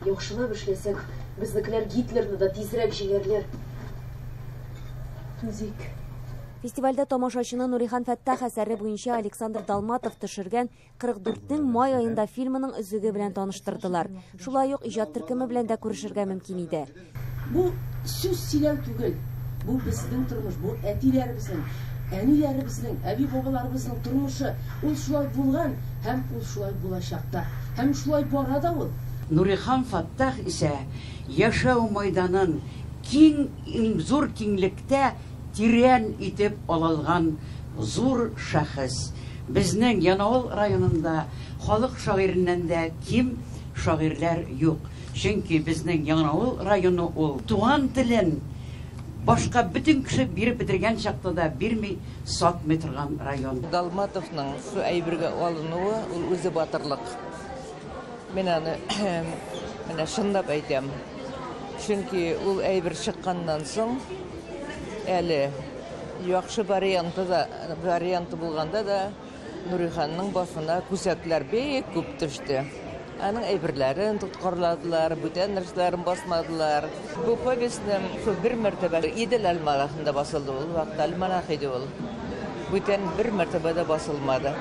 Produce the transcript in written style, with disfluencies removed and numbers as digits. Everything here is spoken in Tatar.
Яхшылап эшләсәк, безнекеләр Гитлерны да тизрәк җиңәрләр. Түзик. Фестивальдә тамашачыны Нурихан Фәттах әсәре буенча Александр Далматов төшергән 44 нең май аенда фильмының өзеге белән таныштырдылар. Шулай ук иҗат төркеме белән дә күрешергә мөмкин иде. Бу сүз сөйләү түгел, бу безнең тормыш, бу әтиләребезнең, әниләребезнең, әби-бабаларыбызның тормышы. Ул шулай булган һәм ул шулай булачак та. Һәм шулай бара да ул. Нурихан Фәттах исә яшәү майданын киң, зур киңлектә тирән итеп алалган зур шәхес. Безнең Янаул районында халык шагыйреннән дә ким шагыйрьләр юк. Чөнки безнең Янаул районы ул туган телен башка бөтен кеше биреп бетергән чакта да бирми, сатмый торган район. Далматовның шул әйбергә алынуы ул үзе батырлык. Мин аны менә чынлап әйтәм. Чөнки ул әйбер чыкканнан соң әле яхшы варианты да варианты булганда да Нуриханның башына күсәкләр бик күп төште. Аның әйберләрен тоткарладылар, бүтән нәрсәләрен басмадылар. Бу повестьның шул бер мәртәбә Идел альманахында басылды. Ул вакытта альманах иде ул. Бүтән бер мәртәбә дә басылмады.